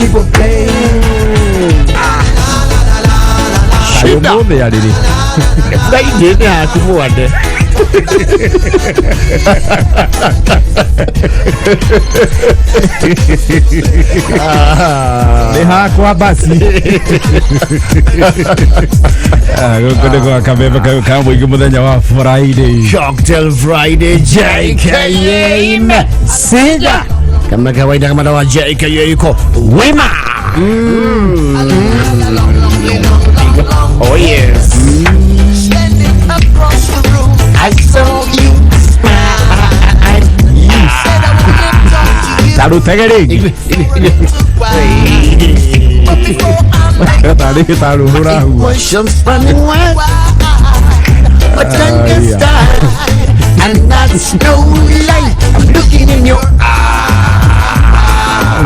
S'il vous plaît. Shida. Ũmũthĩ arĩrĩ. Friday nĩ haku mwande. Nĩ hakwa basi. Ah, gũkũ nĩ gwa kameme kau ka mũingĩ mũthenya wa Friday. Cocktail Friday JKM Sida kama kawaida, kama dawa JKM iko wima. Oh yes. I saw you smile. Tarutege rĩngĩ. Tarĩ tarũhũra huo. Emotions running wild, but yeah. and that's no lie. I'm looking in your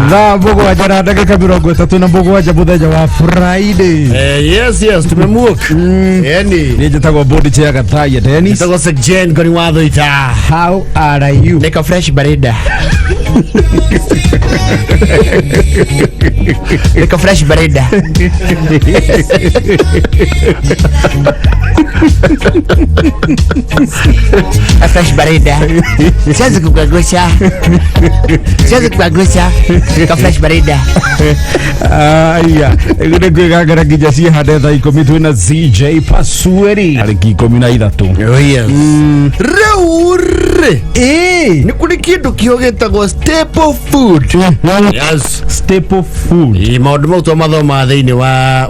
Thaa mũgwanja na ndagĩka 37 mũthenya wa Friday. Yes, tumemuk. Yani. Niĩ njĩtagwo Bodi Chair Gathaia Dennis. Nitagwo Sir Jane Ngoni wa Thuita. How are you? Niko fresh barida. Niko fresh barida. Fresh barida. Siwezi kukuangusha. Siwezi kukuangusha. Niko fresh barida. Aya, nĩ kwĩgangara nginya ciĩhande thaa 10 twĩna CJ Pasueri tarĩki 13. Oh yes. Rĩu rĩ Ĩĩ. nĩ kũrĩ kĩndũ kĩo gĩtagwo staple food. Yes. Staple food. Ĩ, maũndũ mau twamathomaga thĩinĩ wa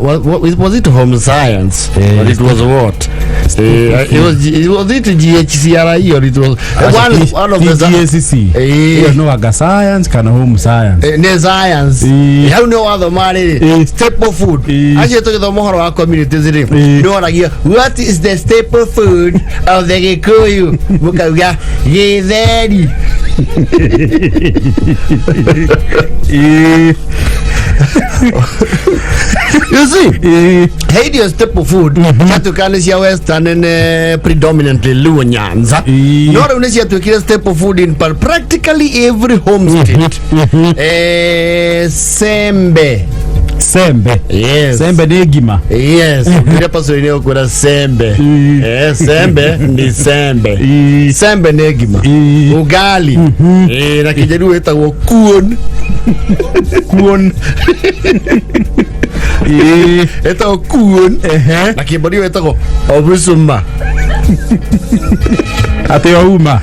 was it home science or it was what? It was it GHCRE or it was one of the TGACC. Ĩĩ. Ĩyo no anga science kana home science. Nĩ science. Ĩĩ. Hau nĩ wathoma rĩrĩ Ĩĩ. staple food Ĩĩ. acio tũgĩthoma ũhoro wa communities rĩ Ĩĩ. nĩ woragia, "What is the staple food of the Gĩkũyũ?" Mũkauga gĩtheri. Ĩĩ. You see, Ĩĩ. he irio staple food ciatuĩkaga nĩ cia western, nĩ predominantly Luo Nyanza, Ĩĩ. no rĩu nĩ ciatuĩkire staple food in practically every homestead. Sembe. Sembe. Yes. Sembe nĩ ngima. Yes, ũrĩa pastor-inĩ ũkwĩra sembe. Ĩĩ. Sembe ni sembe. Ĩĩ. Sembe nĩ ngima. Ĩĩ. Ugali. Na kĩnjaruo ĩtagwo kuon. Kuon. Ĩĩ. Ĩtagwo kuon. Ehe. Na kĩmborio ĩtagwo obusuma. Atĩ o uma.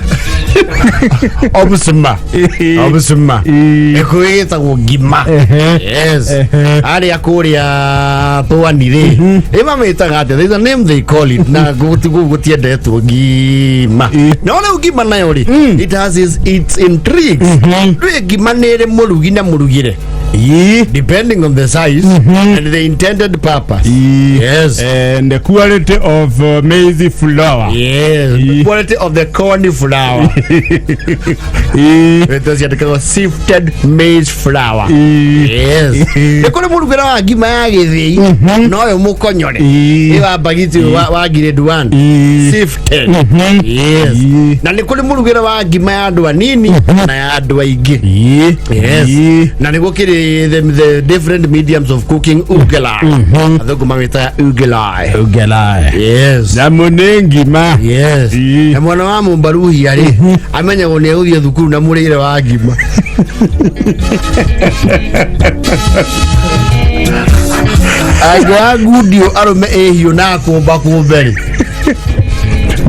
Obusuma. Ĩĩ. Obusuma. Ĩĩ. Gĩkũyũ gĩtagwo ngima. Ehe. Yes. Ehe. Arĩa kũrĩa pwani rĩ, ĩ mamĩtaga atĩa? There's a name they call it na gũtiendetwo ngima. Ĩĩ. No rĩu ngima nayo rĩ, it has its intrigues. Rĩ ngima nĩ ĩrĩ mũrugi na mũrugĩre Ĩĩ. depending on the size and the intended purpose. Ĩĩ. Yes. And the quality of maize flour. Yes. Ĩĩ. Quality of the corn flour. Ĩĩ. Ĩto ciandĩkagwo sifted maize flour. Ĩĩ. Yes. Ĩĩ. Nĩ kũrĩ mũrugĩre wa ngima ya gĩthĩi noyo mũkonyore Ĩĩ. ĩ wa mbagiti wa grade 1 Ĩĩ. sifted. Yes. Ĩĩ. Na nĩ kũrĩ mũrugĩre wa ngima ya andũ anini na ya andũ aingĩ. Ĩĩ. Yes. Ĩĩ. Na nĩ gũkĩrĩ the different mediums of cooking ugali. Athũngũ mamĩtaga ugali. Ugali. Yes. Nyamũ nĩ ngima. Yes. Ĩĩ. Na mwana wa mũmbaruhia rĩ amenyagwo nĩ egũthiĩ thukuru na mũrĩre wa ngima. Angĩoya ngudio arũme ĩhiũ na kũmba kũmbe rĩ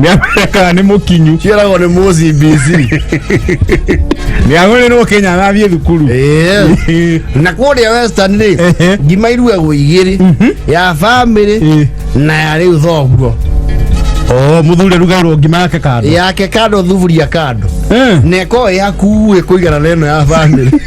Nĩamenyekaga nĩ mũkinyu. Ciĩragwo nĩ mũ CBC. Nĩagũrĩrwo Kenya athiĩ thukuru. Yes. Na kũrĩa western rĩ Ehe. ngima irugagwo igĩrĩ, ya bamĩrĩ Ĩĩ. na ya rĩu thoguo. Oh, mũthuri arugagĩrwo ngima yake kando. Yake kando, thuburia kando. Eh. Na ĩkorwo ĩ hakuhĩ kũigana na ĩno ya bamĩrĩ.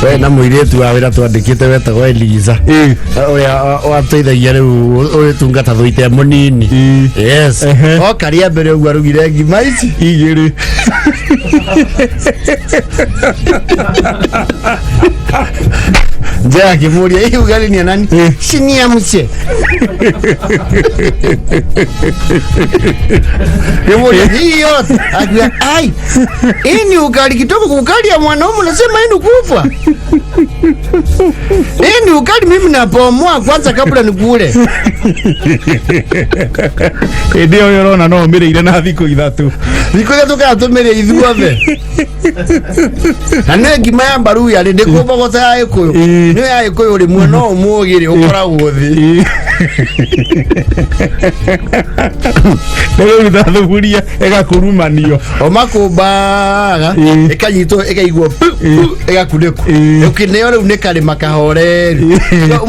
We na mũirĩtu wa wĩra twandĩkĩte wetagwo Eliza Ĩĩ. Ũrĩa wateithagia rĩu ũgĩtungata thũite mũnini. Ĩĩ. Yes. Ehe. Oka rĩa mbere ũguo arugire ngima ici igĩrĩ. Nje akĩmũria, "Hii ugali ni ya nani?" "Si ni ya mche." Kĩmũria, "Hii yote?" Akiuga, "Ai, hii ni ugali kidogo, ugali ya mwanaume unasema hii ni kubwa. Hii ni ugali mimi napomoa kwanza kabla nikule." Hĩndĩ ĩyo ũrona no ũmĩrĩire na thikũ 3. Thikũ 3 kana tũmĩrĩe ithuothe. Na nĩ ngima ya mbaruya rĩ, ndĩkũbogota ya gĩkũyũ. Nĩ ya gĩkũyũ rĩmwe no ũmũgĩrĩ ũkoragwo thĩ. Nĩgũruta thuburia ĩgakurumanio. O makũmbaga ĩkanyitwo ĩkaigwo pu, pu, ĩgakunĩkwo. Ũkĩneo rĩu nĩ karĩma kahoreru.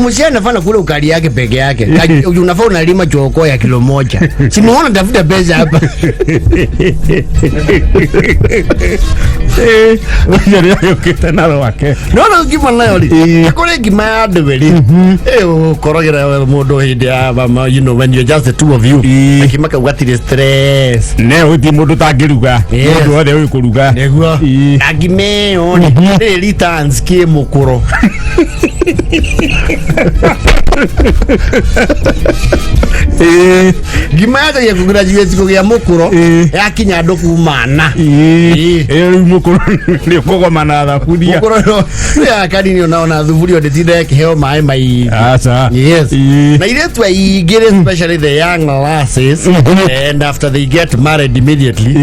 Msichana anafaa kula ukali yake peke yake. Unafaa unalima choko ya kilo 1. Si muona tafuta pesa hapa. Ũcio nĩ agĩũkĩte na rwake. No rĩu ngima nayo rĩ, kũrĩ ngima ya ndũĩ rĩ, ũkoragĩra mũndũ hĩndĩ ya you know, when you're just the two of you. Gakima kau gatirĩ stress. Ne gũtirĩ mũndũ ũtangĩruga. Mũndũ wothe ũĩ kũruga. Nĩguo. Na ngima ĩyo rĩ, rĩ returns kĩ mũkũro. Ngima yanjagia kũgraduate kũgĩa mũkũro yakinya andũ kuma na. Ĩyo rĩu mũkũro nĩ ũkũgoma na thaburia. Mũkũro nĩ ya kanini ona thuburia ndĩtinda ĩkĩheo maĩ maingĩ. Aca. Yes. Na irĩtu aingĩ especially the young lasses, and after they get married immediately,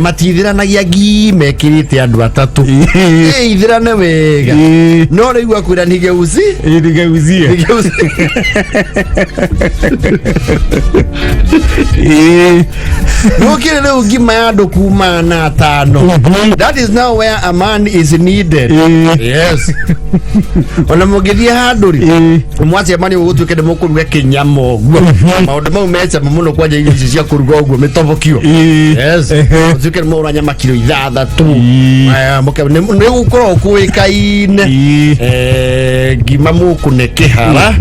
matithiranagia ngima ĩkĩrĩte andũ 3. Ithirane wega. No rĩu akwĩra nigeuzi. Nigeuzie. Nigeuzi. Nũkĩrĩ rĩu ngima ya andũ kuma na 5. That is now where a man is needed. Yes. Ona mũngĩthiĩ handũ rĩ, mwacemania ũgũtuĩke nĩ mũkũruga kĩnyama ũguo. Maũndũ mau mecama mũno kwanja irio ici cia kũruga ũguo mĩtobokio. Yes. Ũtuĩke nĩ mũgũra nyama kilo 6. Nĩ gũkoragwo kũĩkaine. Ngima mũkũne kĩhara.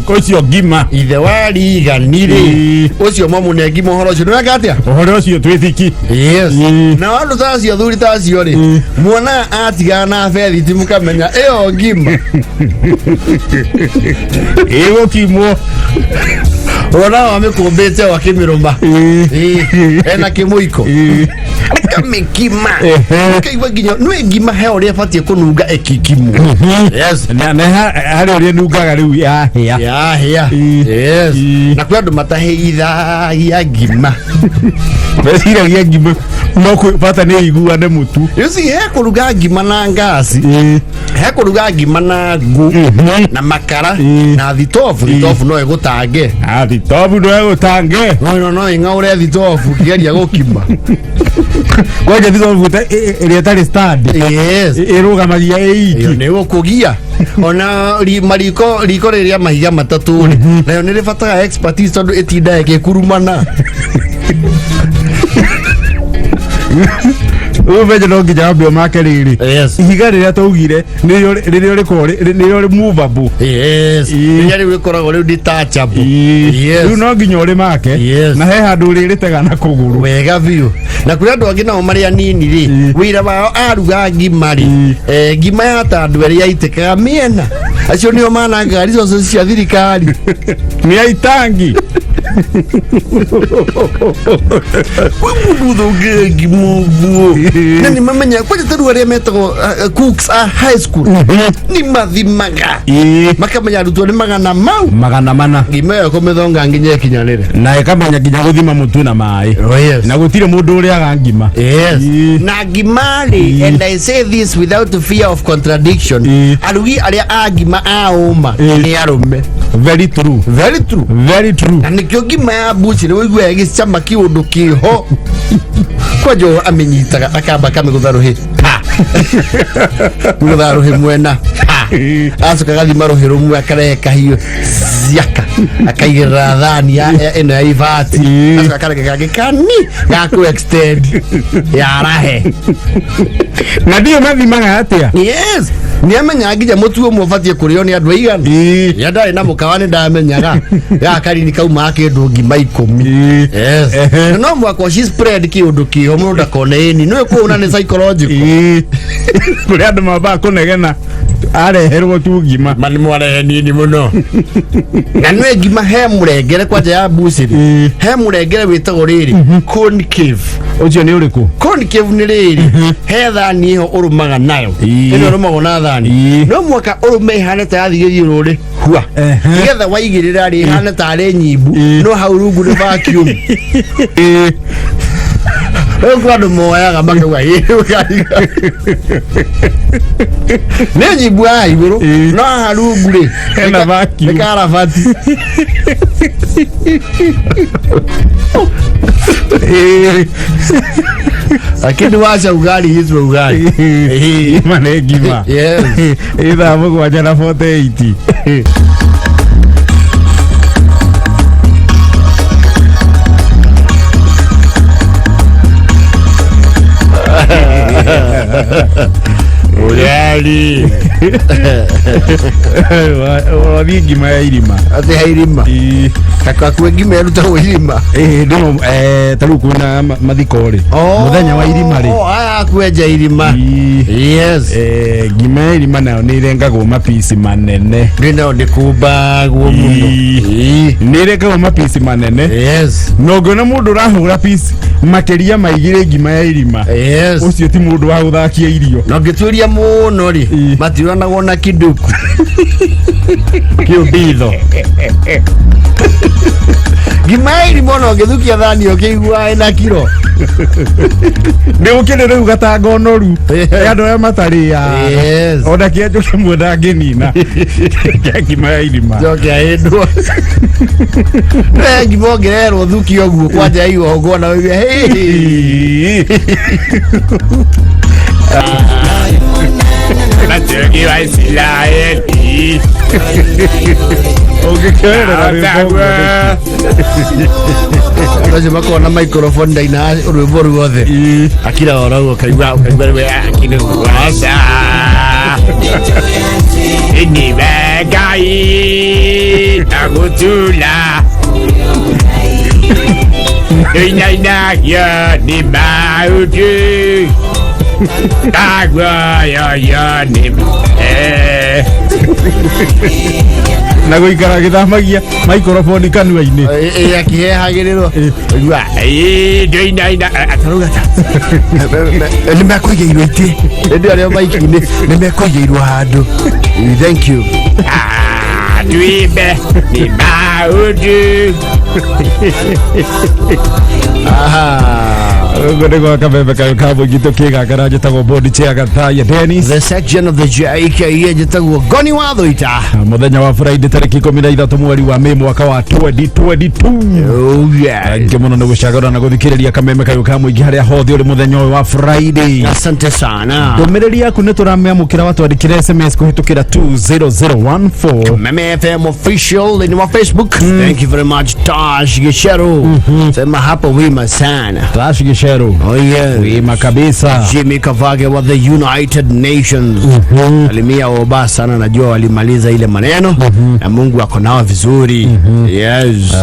Ũcio ngima. Ithe wa rigani rĩ, ũcio mamũne ngima ũhoro ũcio nĩweka atĩa? Ũhoro ũcio twĩthiki. Yes. Na andũ ta acio, athuri ta acio rĩ, muona atigana na bethiti mũkamenya ĩyo ngima Ĩgũkimwo. Wona wamĩkũmbĩte o akĩmĩrũma. Ena kĩmũiko akamĩkima. Ũkaigua nginya nĩ ngima he ũrĩa ĩbatiĩ kũnunga ĩkikimwo. Yes. Na harĩ ũrĩa ĩnungaga rĩu yahĩa. Yahĩa. Yes. Na kwĩ andũ matahĩithagia ngima. Meciragia ngima no bata nĩ iguane mũtu. You see, he kũruga ngima na ngasi, he kũruga ngima na ngũ na makara na thitobu. Thitobu no ĩgũtange. Thitobu no ĩgũtange. No ĩng'aũre thitobu kĩgeria gũkima. Kwanja thitobu ĩrĩa ĩtarĩ stand. Yes. Ĩrũgamagia ĩ iki. Nĩ gũkũgia. Ona mariko riko rĩrĩa mahiga 3 rĩ, nayo nĩ rĩbataraga expertise tondũ ĩtindaga ĩgĩkurumana. Ũmenye no nginya wambe ũmake rĩrĩ. Yes. Ihiga rĩrĩa twaugire nĩrĩo rĩrĩa rĩkoragwo nĩrĩo rĩ movable. Yes. Rĩrĩa rĩu rĩkoragwo rĩu detachable. Yes. Rĩu no nginya ũrĩmake. Yes. Na he handũ ũrĩrĩtega na kũgũrũ. Wega biũ. Na kũrĩ andũ angĩ nao marĩ anini rĩ, wĩra wao aruga ngima rĩ, ngima ya ta andũ erĩ yaitĩkaga mĩena. Acio nĩo manangaga resources cia thirikari. Nĩ aitangi. Mũndũ ũthũngĩre ngima ũguo. Na nĩ mamenya kwanja ta rĩu arĩa metagwo cooks a high school nĩ mathimaga makamenya arutwo nĩ magana mau 400. Ngima ĩyo kũmĩthonga nginya ĩkinyanĩre. Na ĩkamenya nginya gũthima mũtu na maĩ. Oh, yes. Na gũtirĩ mũndũ ũrĩaga ngima. Yes. Na ngima rĩ, and I say this without fear of contradiction, arugi arĩa a ngima a ũma nĩ arũme. Very true. Very true. Very true. Na nĩkĩo ngima ya mbuci nĩ ũiguaga ĩgĩcama kĩũndũ kĩho. Kwanja ũyũ amĩnyitaga akamba akamĩgũtha rũhĩ pa, gũtha rũhĩ mwena pa, acoka agathima rũhĩ rũmwe akarehe kahiũ ciaka akaigĩrĩra thani ĩno ya ibati, acoka akareke kangĩ kani gaku extend yarahe. Na ndio mathimaga atĩa? Yes. Nĩ amenyaga nginya mũtu ũmwe ũbatiĩ kũrĩo nĩ andũ aigana. Ya ndarĩ na mũkawa nĩ ndamenyaga ya karini kauma kĩndũ ngima 10. Yes. Na no mwaka ũci spread kĩũndũ kĩho mũndũ ndakone ĩni nĩ kũũna nĩ psychological. Kũrĩ andũ mambaga kũnegena areherwo tu ngima. Ma nĩ mwarehe nini mũno na nĩ ngima he mũrengere kwanja ya bucĩrĩ. He mũrengere wĩtagwo rĩrĩ concave. Ũcio nĩ ũrĩkũ? Concave nĩ rĩrĩ he thani ĩho ũrũmaga nayo. Ĩno ĩrũmagwo na thani. No mwaka ũrũme ĩhane ta yathiĩ gĩthiũrũrĩ hua. Nĩgetha waigĩrĩra rĩ ĩhane tarĩ nyimbu no hau rungu nĩ vacuum. Rĩu kwĩ andũ moyaga makauga "Ĩ, ũkaiga." Nĩ nyimbu haha igũrũ no haha rungu rĩ Hena vacuum. nĩ karabati. Lakini wacha ugali hizo ugali. Ngima nĩ ngima. Yes. Ĩ thaa 7 na 48. Ugali. Wathiĩ ngima ya irima. Atĩ ha irima. Kakakue ngima ĩrutagwo irima. Ĩĩ, ndĩno ta rĩu kwĩna mathiko rĩ, mũthenya wa irima rĩ. Oh, aya kwenja irima. Yes. Ngima ya irima nayo nĩ ĩrengagwo mapici manene. Nĩ nayo nĩ kumbagwo mũno. Nĩ ĩrengagwo mapici manene. Na ũngĩona mũndũ ũrahũra pici makĩria ma igĩrĩ ngima ya irima, ũcio ti mũndũ wa gũthakia irio. Na ũngĩtuĩria mũno rĩ, matiuranagwo na kiduku kĩũmbitho. Ngima ya irima ona ũngĩthukia thani ũkĩiguaga ĩna kiro. Nĩ gũkĩrĩ rĩu gatanga ũnoru ya andũ arĩa matarĩaga. Ona kĩanjũ kĩmwe ndangĩnina kĩa ngima ya irima. Njoke ahĩndwo. We ngima ũngĩrerwo thuki ũguo kwanja ya igongona ũigue hey. Mateki wa Israeli. Ũngĩkĩoerera rwĩmbo ũguo nĩkĩ? Acio makoragwo na microphone ndaina rwĩmbo ruothe. Akira oro ũguo ũkaigua ũkaigua rĩu akine guaca. Niwe Ngai agutula. Inainagio ni maũndũ. Kaguoyoyo ni Na gũikara gĩthamagia microphone kanua-inĩ. Ĩ akĩhehagĩrĩrwo. Ũigua ndũinaina atarauga ta nĩ mekũigĩirwo itĩ hĩndĩ ĩyo rĩo maiki-inĩ nĩ mekũigĩirwo handũ. Thank you. Tuimbe ni maũndũ. Ũguo nĩguo kameme kayũ ka mũingĩ tũkĩgakara njĩtagwo Bodi Chair Gathaiya Dennis. The section of the JKE njĩtagwo Ngoni wa Thũita. Mũthenya wa Friday tarĩki 13 mweri wa Mĩ mwaka wa 2022. Oh yeah. Thank mũno nĩ gũcagũra na gũthikĩrĩria kameme kayũ ka mũingĩ harĩa hothe ũrĩ mũthenya ũyũ wa Friday. Asante sana. Ndũmĩrĩri yaku nĩ tũramĩamũkĩra watwandĩkĩra SMS kũhĩtũkĩra 20014. Meme FM official thĩinĩ wa Facebook. Thank you very much Tash Gisheru. Sema hapo wima sana. Tash Gisheru. Oh yeah. Wima kabisa. Jimmy Kavage wa the United Nations. Salimia Oba sana, najua walimaliza ile maneno na Mungu ako nao vizuri. Yes.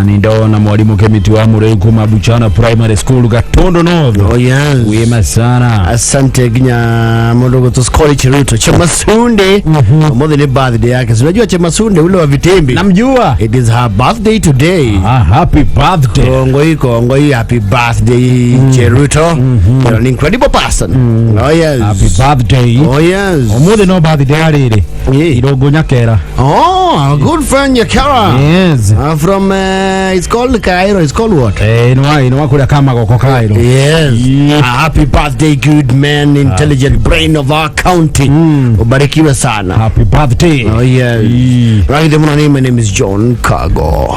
Ni ndona mwalimu Kemiti wa Mureu kuma Buchana Primary School Gatondo North. Oh yes. Wima sana. Asante ginya mundu gutwo Skoli Chiruto Chemasunde. Umuthi ni birthday yake. Si unajua Chemasunde ule wa vitimbi. Namjua. It is her birthday today. Happy birthday. Kongoi kongoi, happy birthday Cheruto. You're an incredible person. Oh yes. Happy birthday. Oh yes. Umuthi no birthday arĩrĩ. Yeah. Irũngũ Nyakera. Oh, our good friend Nyakera. Yes. From it's called Cairo. It's called what? Nĩ wa kũrĩa Kamagoko Cairo. Yes. Yeah. A happy birthday, good man, intelligent brain of our county. Ubarikiwe sana. Happy birthday. Oh yes. Yeah. Right, my name is John Kago.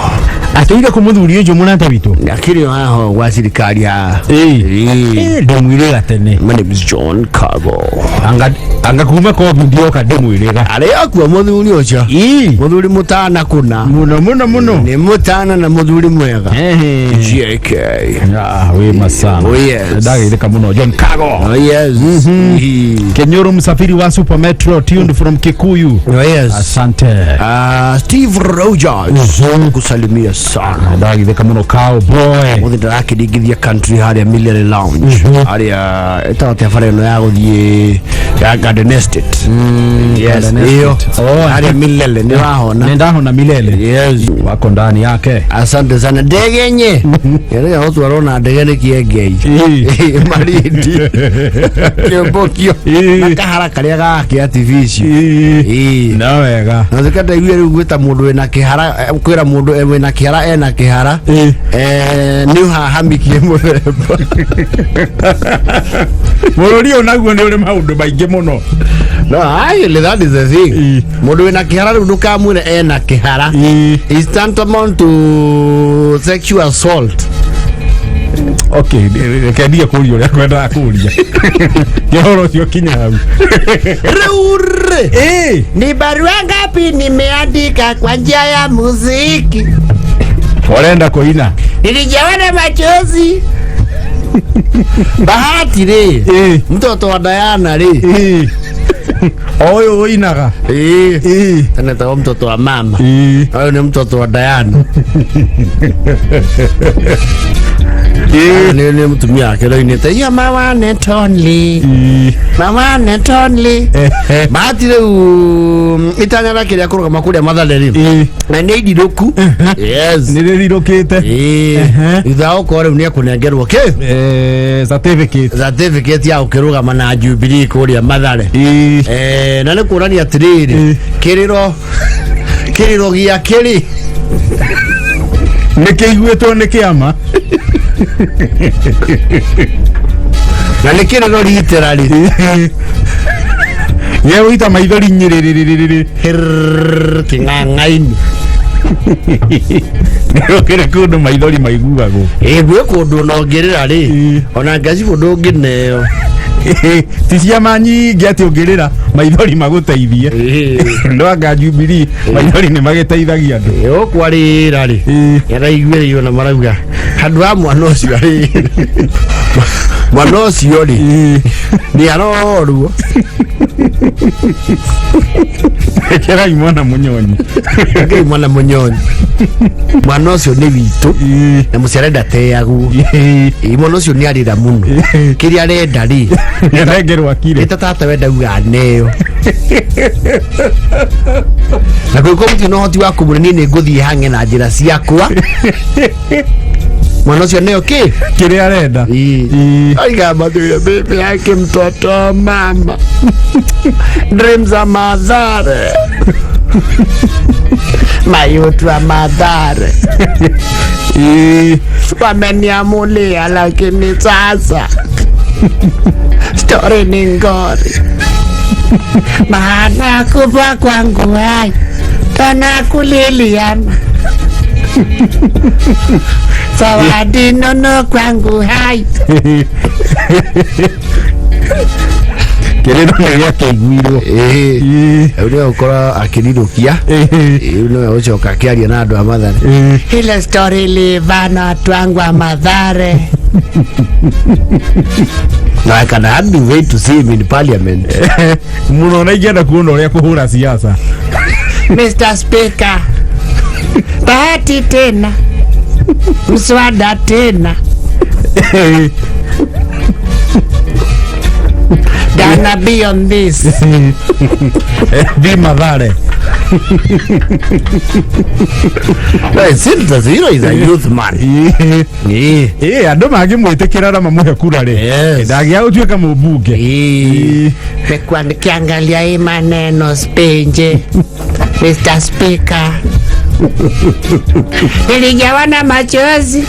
Atĩire kũ mũthuri ũcio mũrata witũ? Akĩrĩ o haha gwa thirikari haha. Ĩĩ. Ĩĩ. Ndĩmwĩrĩga tene. My name is John Cargo. Anga anga kuma covid yoka ndĩmwĩrĩga. Arĩ akuo mũthuri ũcio. Ĩĩ. Mũthuri mũtana kũna. Mũno mũno mũno. Nĩ mũtana na mũthuri mwega. Ehe. JK. Ah, wema sana. Oh, yes. Ndagĩrĩka mũno John Kago. Oh yes. Mm-hmm. Kenyoro msafiri wa Super Metro tuned from Kikuyu. Oh yes. Asante. Steve Rogers kusalimia sana. Ndagĩrĩka mũno cowboy. Mũthĩ ndĩrakĩringithia country harĩa Milele Lounge harĩa ĩtagwo atĩa bara ĩno ya gũthiĩ ya Garden Estate. Yes, Garden ĩyo Estate. Oh, harĩa Milele nĩ wahona. Nĩ ndahona milele. Yes. Wako ndani yake. Asante sana ndegenye ĩrĩa gũtwarwo na ndege nĩ kĩengei Ĩĩ. marindi kĩũmbũkio Ĩĩ. na kahara karĩa gake artificial. Ĩĩ. Ĩĩ. No wega. Na thika ndaiguire rĩu gwĩta mũndũ wĩna kĩhara kwĩra mũndũ wĩna kĩhara ena kĩhara Ĩĩ. nĩ ũhahamikie mũthemba. Bũrũri ũyũ naguo nĩ ũrĩ maũndũ maingĩ mũno. No, actually that is the thing. Ĩĩ. Mũndũ wĩna kĩhara rĩu ndũkamwĩre ena kĩhara. Ĩĩ. Is tantamount to sexual assault. Okay, reke ndige kũria ũrĩa kwendaga kũria. Kĩhoro ũcio kinya hau. Rĩu rĩ Ĩĩ. ni barua ngapi nimeandika kwa njia ya muziki, Ũrenda kũina. nilijawa na machozi. Bahati rĩ Ĩĩ. mtoto wa Diana rĩ Ĩĩ. O ũyũ ũinaga. ĩĩ Ĩĩ. tene tago mtoto wa mama Ĩĩ. ũyũ nĩ mtoto wa Diana. Ĩĩ. Nĩ mũtumia wake ũrainĩte you are my one and only, Ĩĩ. my one and only. Ehe. Bahati rĩu itanya rĩake rĩa kũrũgama kũrĩa Mathare rĩ Ĩĩ. na nĩ irirũku. Yes. Nĩ rĩrirũkĩte. Ĩĩ. Ehe. Thutha wa gũkorwo rĩu nĩ ekũnengerwo kĩ Certificate. Certificate ya gũkĩrũgama na Jubilee kũrĩa Mathare. Ĩĩ. Na nĩ kuonania atĩrĩrĩ Ĩĩ. kĩrĩro kĩrĩro gĩake rĩ Nĩ kĩiguĩtwo nĩ kĩama. Na nĩ kĩrĩro literally. Gĩgũita maithori nyĩrĩrĩrĩrĩ. Hĩrrrr, kĩng'ang'ainĩ. Nĩ kũndũ maithori maiguagwo. Ĩĩ gwĩ kũndũ ona ũngĩrĩra rĩ Ĩĩ. ona ngacibũ ndũngĩneo. Ti ciama nyingĩ atĩ ũngĩrĩra maithori magũteithie. Ĩĩ. No anga Jubilee maithori nĩ magĩteithagia andũ. Ĩĩ, gũkũ arĩra rĩ Ĩĩ. nĩaraiguĩrĩirwo na marauga handũ ha mwana ũcio arĩ mwana ũcio rĩ Ĩĩ. nĩ arorwo. Rekerai mwana mũnyonyi. Ngai mwana mũnyonyi mwana ũcio nĩ witũ Ĩĩ. na mũciari ndateagwo. Ĩĩ. Ĩĩ, mwana ũcio nĩ arĩra mũno kĩrĩa arenda rĩ Nĩarengerwo akire. nĩ ta tata we ndauga aneo na kũngĩkorwo mũtirĩ na ũhoti wa kũmũra niĩ nĩ ngũthiĩ hang'e na njĩra ciakwa mwana ũcio neo kĩ Kĩrĩa arenda. Ĩĩ. Ĩĩ. Aigambatĩire bibi yake mtoto wa mama dreams za Mathare mayutu wa Mathare Ĩĩ. wameniamulia, lakini sasa story ni ngori, maana kufa kwangu hai tena kuliliana zawadi nono kwangu hai Kĩrĩro nĩ gĩakĩiguirwo. Ĩĩ. Rĩu nĩwe ũkorwo akĩrirũkia. Ĩĩ. Rĩu nĩwe ũcoka akĩaria na andũ a Mathare. Ĩĩ. Ile story ilivana watu wangu wa Mathare. No, I can hardly wait to see him in parliament. Mũno na ingĩenda kuona ũrĩa kũhũra siasa. Mr. Speaker, bahati tena, mswada tena, gonna be on this. Thi Mathare. No, it seems as you know, he's a youth man. Ĩĩ. Yeah. Ĩĩ, andũ mangĩmwĩtĩkĩra na mamũhe kura rĩ Yes. ndangĩaga gũtuĩka mũmbunge. Ĩĩ. Nimekuwa nikiangalia hii maneno spinje. Mr. Speaker, nilijawa na machozi.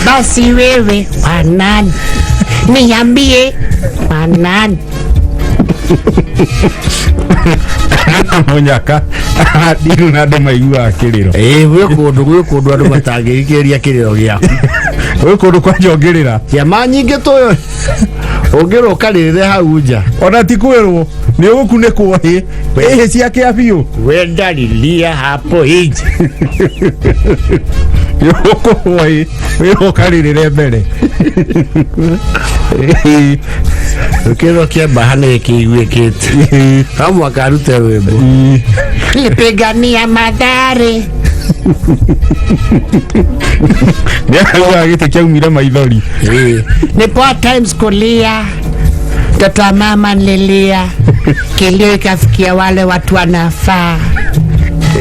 Basi wewe wanani, niambie wanani. Mũnyaka ndiru na andũ maiguaga kĩrĩro. Ĩĩ, gwĩ kũndũ andũ matangĩthikĩrĩria kĩrĩro gĩaku. Gwĩ kũndũ kwa njongĩrĩra. Kĩama nyingĩ tũyo ũngĩrwo ũkarĩrĩre hau nja. Ona ti kwĩrwo nĩ ũgũkunĩkwo hĩ ĩhĩ cia kĩa biũ. Wendalilia hapo nje. Nĩ ũgũkũhwo hĩ wĩrwo ũkarĩrĩre mbere. Kĩrĩro kĩa mbaha nĩ kĩiguĩkĩte, no mũhaka arute rwĩmbo. Nilipigania Mathare. Nĩ araugaga gĩtĩ kĩaumire maithori. Ĩĩ. Ni poor times kulia. Mtoto wa mama nililia. Kilio ikafikia wale watu wanafaa.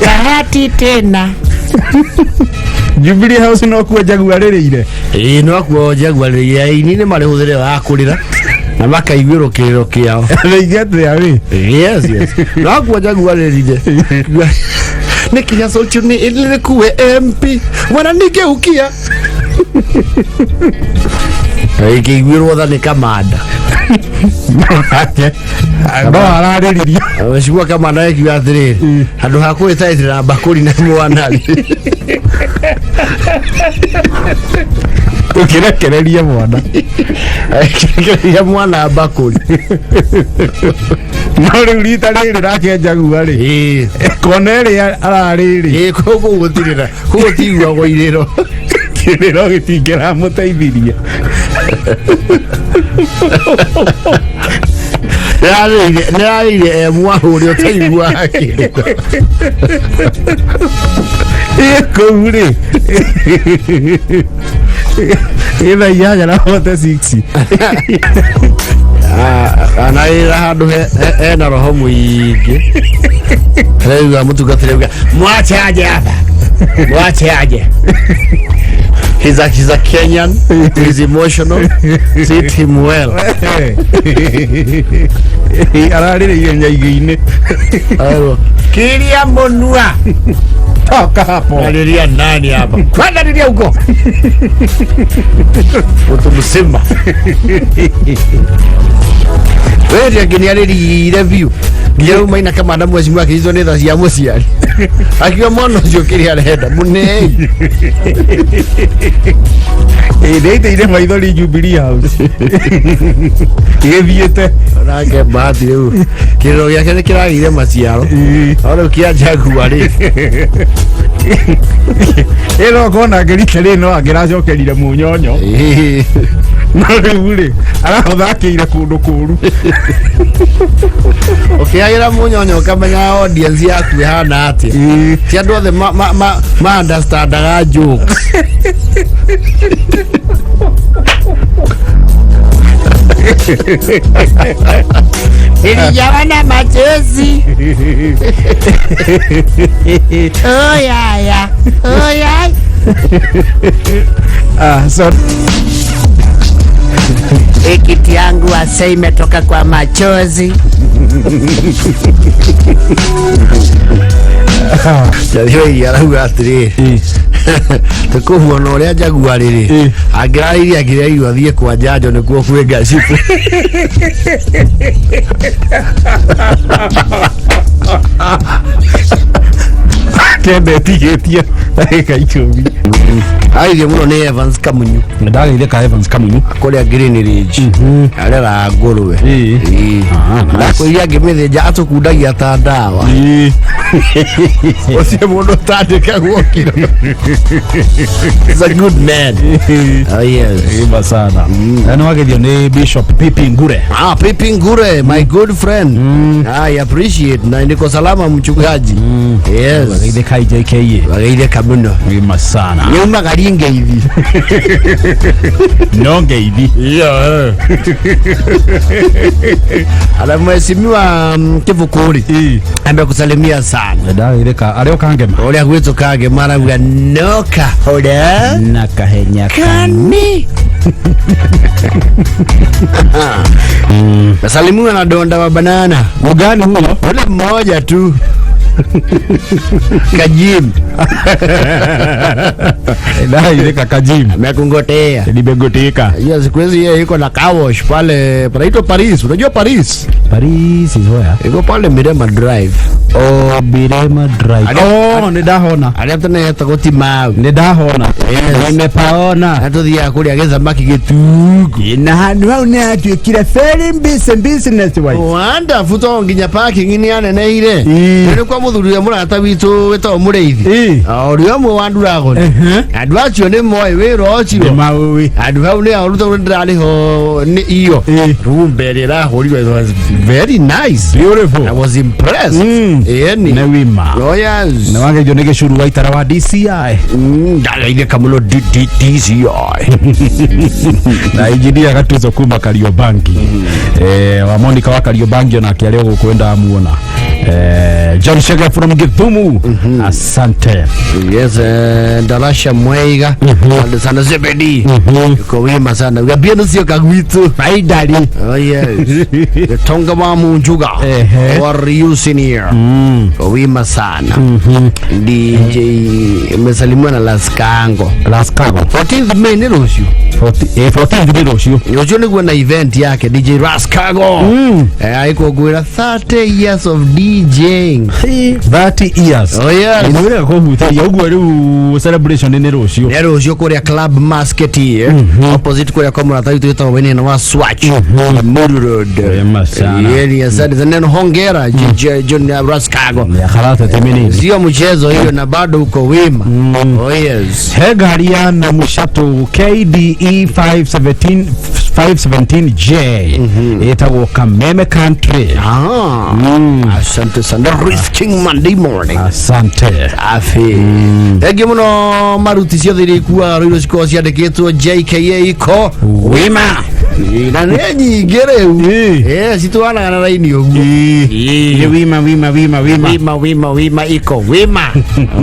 Bahati tena. Jubilee House no kuo Jaguar rĩrĩire. Ĩĩ, no kuo Jaguar rĩrĩire, aini nĩ marĩ hũthĩre wa kũrĩra na makaiguĩrwo kĩrĩro kĩao. They get their way. Yes, no kuo Jaguar rĩrĩire nĩ kinya Sotuni ilikuwe MP wananigeukia ikĩiguĩrwo tha nĩ kamanda. Nake no ararĩririe. Mheshimiwa kamanda ekiuga atĩrĩrĩ, handũ ha kwĩtaĩtĩra mbakũri na mwana rĩ, Ũkĩrekereria mwana. Akĩrekereria mwana mbakũri. No rĩu rita rĩrĩ nake Jaguar rĩ, kona ĩrĩa ararĩ rĩ, Ĩĩ, kũu gũtirĩ na kũu gũtiguagwo irĩro. Kĩrĩro gĩtingĩramũteithirie. Nĩrarĩire e mwahu ũrĩa ũtaiguaga kĩndũ. Ĩ kũu rĩ ĩ thaa 8:46. Anarĩra handũ hena roho mũingĩ, rĩuga mũtungatĩri auga mwache aje hapa, mwache aje. He's a Kenyan. He's emotional. Treat him well. Ararĩrĩire nyaigĩ-inĩ. Aerwo, kiria mũnua. Toka hapo. Nalilia nani hapa? Kwenda lilia huko. Mtu mzima. Wewe ndiye angĩnĩarĩrire biũ nginya rĩu maina kamanda mheshimiwa akĩnyitwo nĩ tha cia mũciari akiuga mwana ũcio kĩrĩa arenda mũnei. Ĩ nĩaitĩire maithori Jubilee House gĩthiĩte. Nake bahati rĩu kĩrĩro gĩake nĩ kĩragĩire maciaro, no rĩu kĩa Jaguar rĩ. Ĩ no kona ngĩrite rĩ no angĩracokerire mũnyonyo, no rĩu rĩ arahũthakĩire kũndũ kũru. Ũkĩagĩra mũnyonyo ũkamenya audience yaku ĩhana atĩa, ti andũ othe ma understandaga jokes. Nilijawa na machozi. Oh yeah. Oh yeah. Ah, so Kiti yangu ase imetoka kwa machozi. Jathio arauga atĩrĩrĩ, tũkũhuona ũrĩa Jaguar rĩrĩ angĩrarĩire angĩreirwo athiĩ kwa njanjo nĩkuo kwĩ ngacibũ. Kenda ĩtigĩtie ndagĩka 10. Arĩirio mũno nĩ Evans Kamunyu. Ndagĩire ka Evans Kamunyu. Kũrĩa Green Ridge arera ngũrwe. Ĩĩ. Ah, nice. Na kwĩ iria angĩmĩthĩnja atũkundagia ta ndawa. Ũcio mũndũ ũtandĩkagwo kiro. He's a good man. Oh yes. Ĩba sana na nĩ wagethio nĩ Bishop Pipi Ngure. Ah, Pipi Ngure, my good friend. I appreciate na niko salama mchungaji. Yes. Wageithe kai JKA. Wageire kamuno. Wima sana. Nyumagarie ngeithi. No ngeithi. Yeah. Ala mheshimiwa Kivukuri amekusalimia sana. Ndagĩire ka arĩ o kangema. Ũrĩa gwitũ kangema arauga no kahora na kahenya kani. Nasalimiwa na donda wa banana. Mgani huyo? Ule mmoja tu. Kajim Ndairika kajim. Amekungotea. Nimegotika. Hiyo siku hizi yeye yuko na car wash pale panaitwa Paris. Unajua Paris? Paris is where? Iko pale Mirema Drive. Oh, Birema Drive. Oh, nĩ ndahona. Arĩa tene etagwo Timau. Nĩ ndahona. Yes. Nimepaona. Na tuthiaga kũrĩa gĩthamaki gĩtungu. Na handũ hau nĩ hatuĩkire very busy business wise. Wonderful to nginya parking nĩ yaneneire. Ii. Nĩ kwa mũthuri ũrĩa mũrata witũ wĩtagwo Mũrĩithi. Ii. Ũrĩa ũmwe wa Nduragoni. Ehe. Andũ acio nĩ moĩ wĩra ũcio. Nĩ maũĩ. Andũ hau nĩ aũru tondũ ndĩrarĩho nĩ iyo. Ii. Rumbe ĩrĩa ĩrahũrirwo it was very nice. Beautiful. I was impressed. Ĩni. Nĩ wima. Oh yes. Nĩ wageithio nĩ gĩcuru wa itara wa DCI. Ndageithĩka mũno DCI. Na injinia Gatuzo kuma Kariobangi. Wa Monica wa Kariobangi onake arĩ o gũkũ ndamuona. John Shege from Githumu. Asante. Yes, Darasha Mweiga. Asante sana Zebedi. Yuko wima sana. Gambia sio kagwitu. Faidali. Oh yes. Tonga wa Munjuga. Ehe. Wa Rio Senior. Yuko wima sana. DJ imesalimiwa na Laskango. Lascago. 14th May nĩ rũciũ. 14th nĩ rũciũ. Rũciũ nĩguo na event yake DJ Rascago. Aikũngũĩra 30 years of DJing. 30 years. Oh yes. Nĩ wĩra kũhutagia ũguo rĩu celebration nĩ rũciũ. Nĩ rũciũ kũrĩa Club Musketeer opposite kũrĩa kwa mũrata witũ wĩtagwo Wenene wa Swatch Muru Road. Wema sana. Yeye asante sana neno hongera John Rascago. Ya kharata temenini. Sio mchezo hiyo na bado uko wima. Oh yes. He ngari ya na mũcatũ KDE 517 517J ĩtagwo Kameme Country. Ah. Asante sana Risking Monday morning. Asante. Safi. Thengiũ mũno maruti ciothe iria ikuaga rũirũ cikoragwo ciandĩkĩtwo JKA iko Wima. Na nĩ nyingĩ rĩu. Ĩ. Citwaranaga na raini ũguo. Nĩ wima wima wima wima. Wima wima wima iko wima.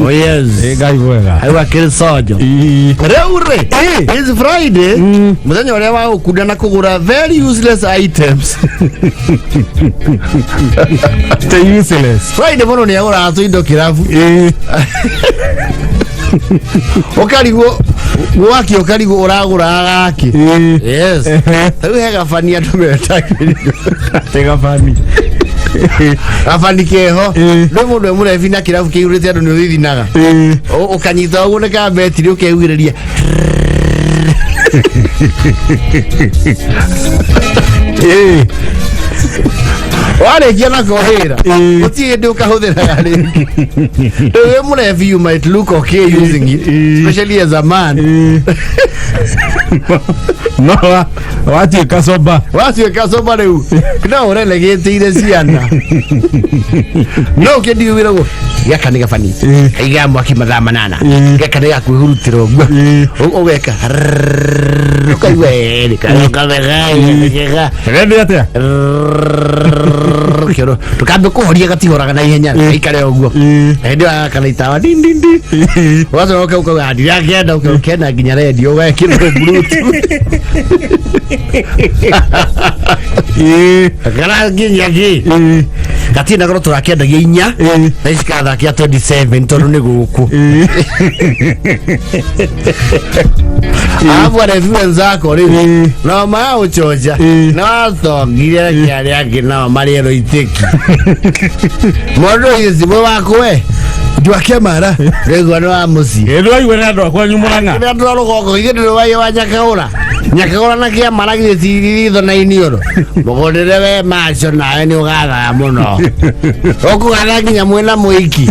Oh yes. Ngai mwega. Hau akĩrĩ sojo. Ĩ. Rĩu rĩ, it's Friday, mũthenya ũrĩa wa gũkunda na kũgũra very useless items. The useless. Friday mũndũ nĩ agũraga tũindo kĩrabu. Ĩ. Ũkarigwo gwaki ũkarigwo ũragũraga gakĩ. Ĩ. Yes. Ehe. Rĩu he gabani andũ metagĩrĩrio. Tegabani. Gabani keho. Ĩ. Rĩu mũndũ e mũrebi na kĩrabu kĩihũrĩte andũ nĩ ũthithinaga. Ĩ. Ũkanyita ũguo nĩ ka betiri ũkeugĩrĩria. Ĩ. Warĩkia nako wĩra. Ĩ. Gũtirĩ hĩndĩ ũkahũthĩraga rĩngĩ. Rĩu wĩ mũrebi you might look okay using it, Ĩ. especially as a man. Ĩ. No watuĩka soba. Watuĩka soba rĩu no ũrelegĩtĩire ciana. No ũkĩndigio wĩragwo gaka nĩ gabani Ĩ. kaigaga mwaki mathaa manana Ĩ. gaka nĩ gakwĩhurutĩra ũguo. Ĩ. Ũgeka ũkaigua ĩrĩ kega Rendi atĩa? kĩoro ndũkambe kũhoria gatihoraga na ihenya gaikare ũguo. Ĩ. Hĩndĩ ĩyo gakana itawa din din din. Ũgacoka ũkauga ndirakĩenda ũkenda nginya redio ũgekĩrwo bluetooth. Ĩ. Kana nginya kĩ Ĩ. gatirĩ na goro tũrakĩendagia inya Ĩ. na ici kathakia 27 tondũ nĩ gũkũ. Ĩ. Alafu arebi wenzako rĩu Ĩ. nao maragũcoca Ĩ. na watongire reke arĩa angĩ nao marĩe rũitĩki mũndũ ũyũ mwe wakwe ndwake mara rĩgua nĩ wa mũciĩ. Ĩ ndwaigua nĩ andũ a kwanyu Mũrang'a. Kĩrĩa andũ a rũgongo ithuĩ ndũrĩ waiyo wa Nyakaũra Nyakaũra na kĩamara githĩ ti ritho na iniũrũ mũgũrĩre we macio nawe nĩ ũgathaga mũno ũkũgatha nginya mwĩna mũiki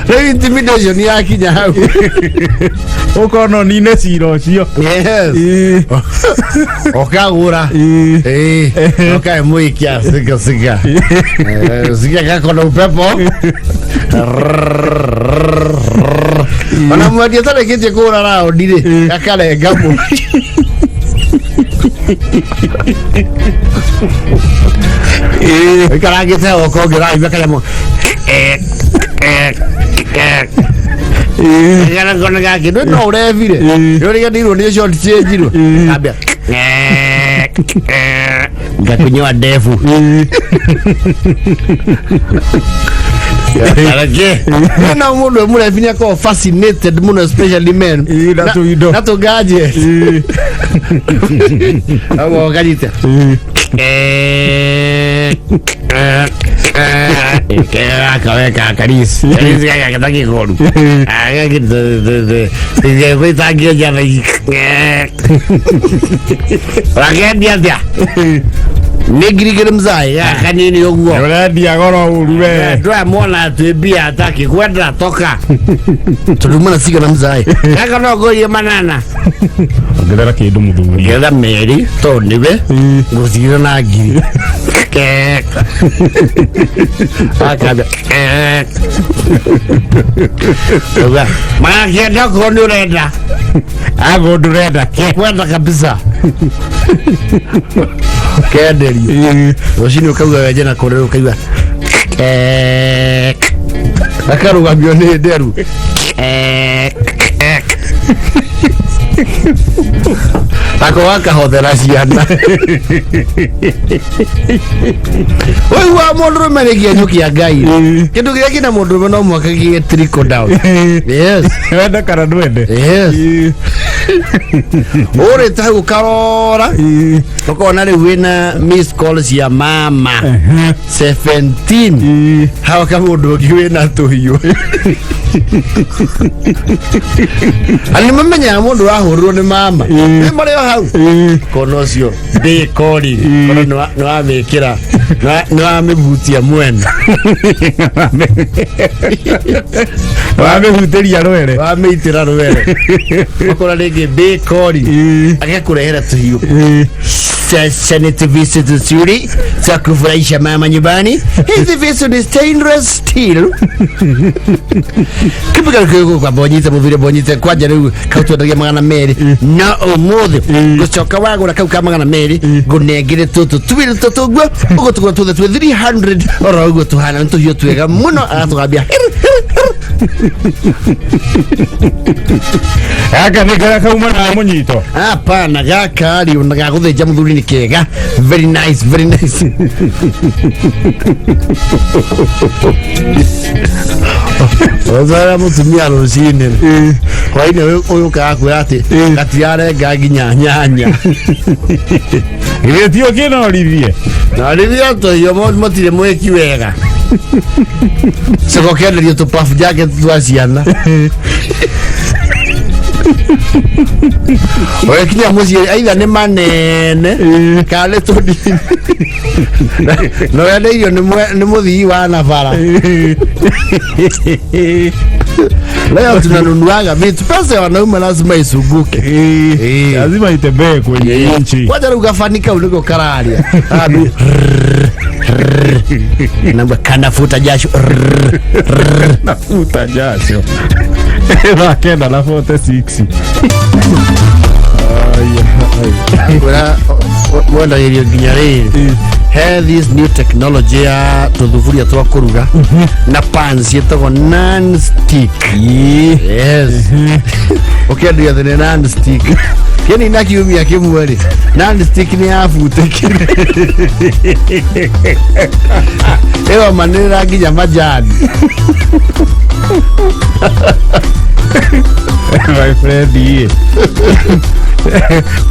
rĩu intimidation yakinya hau. Ũkona nine cira ũcio. Yes. Ĩ. Ũkagũra. Ĩ. Ũkae mũiki sika sika. Sika kako na upepo ona mwendia ũtarĩkĩtie kũgũra raũndi rĩ gakarenga mũki ĩkarangĩte goko ũngĩ ũraigua kanyamũ gana gake ndũ no ũrebire nĩ ũriganĩirwo nĩ short change rwo ambia. Ngakunyoa ndevu. Areke. Na mũndũ mũrebi nĩ akoragwo fascinated mũno, especially men. Ĩĩ, na tũindo. Na tũ gadget. Ũguo ũkanyita. Gaka karisi. Karisi gaka gatakĩ koru. Gwĩtangia njana. Ũrakendia atĩa? Nĩ 2,000 mzai gaka kanini ũguo. Ũrendia goro ũru we. Ndwamwona atĩ mbia ataki kwenda toka. Tondũ mana cigana mzai? Gaka no ngũrie 800. Ongerera kĩndũ mũthuri. Ngetha 2 tondũ nĩwe ngũtigĩra na 1,000. Akambia. Uga, magakĩenda okorwo nĩ ũrenda. Ago ndũrenda ke. Kwenda kabisa. Kenderio. Rũcinĩ ũkauga wenje na kũrĩrĩ ũkaigua. Akarũgamio nĩ nderu. Ako gakahothera ciana. Ũigua mũndũrũme nĩ kĩenyũ kĩa Ngai. Kĩndũ kĩrĩa kĩna mũndũrũme no mũhaka gĩe trickle down. Yes. Wende kana ndwende. Yes. Ũrĩte hau ũkarora ũkona rĩu wĩna miss call cia mama 17 hau ka mũndũ ũngĩ wĩna tũhiũ. Na nĩ mamenyaga mũndũ ũrahũrirwo nĩ mama nĩ marĩ o hau kona ũcio ndĩkori kona nĩ wamĩkĩra nĩ wamĩbutia mwena. Wamĩhutĩria rwere. Wamĩitĩra rwere ũkora rĩngĩ ndĩkori agakũrehera tũhiũ. Sasa ni visu tuzuri za kufurahisha mama nyumbani. Hizi visu ni stainless steel. Kipiga kwa bonyite muthuri bonyite kwanja riu kau twendagia 200 na umuthi ngucoka wagura kau ka 200 ngunengere tutu twiri tutu guo ugutugura tuthe twi 300 oro uguo tuhana ni tuhiũ twega muno agatugambia. Gaka nĩ karĩa kauma na mũnyito. Hapana, gaka rĩ ona gagũthĩnja mũthuri nĩ kega. Very nice, very nice. Ũthara mũtumia rũcinĩ hwainĩ ũyũ ũkaga kwĩra atĩ gatirarenga nginya nyanya. Githĩ ti ũkĩnorithie? Na rĩrĩa tũhiũ matirĩ mwĩki wega. Coka ũkĩenderio tũ puff jacket twa ciana. Ũgĩkinya mũciĩ aitha nĩ manene kana nĩ tũnini na wendeirio nĩ mũthii wa na bara. Leo tunanunuaga vitu, pesa ya wanaume lazima isunguke. Lazima itembee kwenye nchi. Kwanza rĩu gabani kau nĩko kararia. Namba kanafuta jasho. Nafuta jasho. 9 na 46. Ngwĩra mwendagĩrio nginya rĩrĩ he this new technology ya tũthuburia twa kũruga na pans ciĩtagwo non stick. Yes. Ũkĩenderio atĩ nĩ non stick. Kĩni na kiumia kĩmwe rĩ non stick nĩ yabutĩkire. Ĩyo manĩrĩra nginya majani. My friend iĩ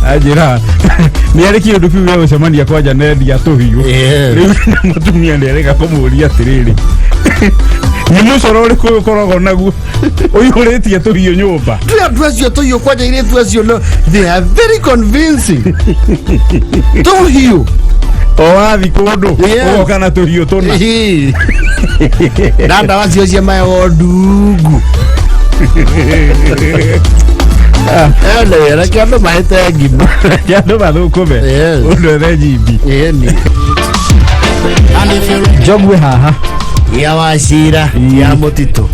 anjĩra nĩ arĩ kĩũndũ kĩu gĩa gũcemania kwanja nendia tũhiũ. Rĩu mũtumia nĩ arega kũmũria atĩrĩrĩ nĩ mũcoro ũrĩkũ ũkoragwo naguo ũihũrĩtie tũhiũ nyũmba. Twĩ andũ acio tũhiũ kwanja airĩtu acio no they are very convincing. Tũhiũ. O wathi kũndũ ũgoka na tũhiũ tũna. Na ndawa cio cia mayo ndungu. Ene reke andũ mahĩte ngima. Reke andũ mathũkũme. Ũndũ ethe njimbi. Ĩni. Njogue haha. Ya wacira ya mũtitũ.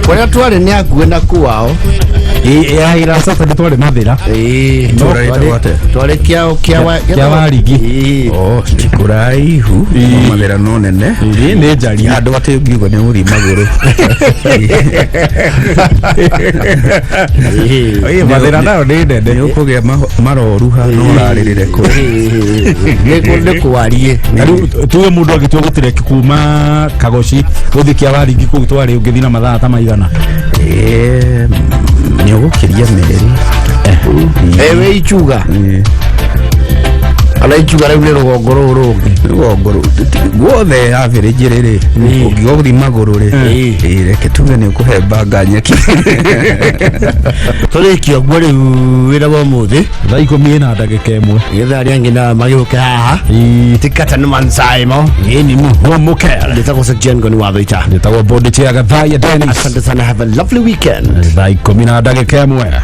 Kũrĩa twarĩ nĩ hakuhĩ na kwao. Ya ira sasa nĩ twarĩ Mathĩra. Ĩĩ. Itũũra rĩtagwo atĩa? Twarĩ kĩa kĩa wa Kĩa Warigi. Ĩĩ. Oh, ti kũraihu no Mathĩra no nene. Ĩĩ, nĩ njaria. Andũ atĩ ũngiuga nĩ ũgũthiĩ magũrũ. Ĩĩ. Ĩĩ, Mathĩra nayo nĩ nene. Nĩ ũkũgĩa maroruha no ũrarĩrĩre kũ. Nĩ kwarie. Na rĩu tuge mũndũ agĩtua gũtireki kuma Kagoci gũthiĩ kĩa Warigi kũu twarĩ, ũngĩthiĩ na mathaa ta maigana? Ĩĩ, nĩ ũgũkĩria merĩ. Ewe ichuga. Ĩĩ. Kana ichuga rĩu nĩ rũgongo rũrũ rũngĩ. Rũgongo guothe average rĩrĩ, ũngiuga gũthiĩ magũrũ rĩ, ĩĩ, reke tuge nĩ ũkũhembanga nyeki. Tũrĩkia ũguo rĩu wĩra wa ũmũthĩ. Thaa 11:01. Nĩgetha arĩa angĩ na magĩũke haha. Tikata nĩ mansaimo. Ĩĩ, nĩ mũhũmũkere. Njĩtagwo Sir Jengo nĩ wathoita. Njĩtagwo Bodi Chair Gathaiya Dennis. Asante sana, have a lovely weekend. Thaa 11:01.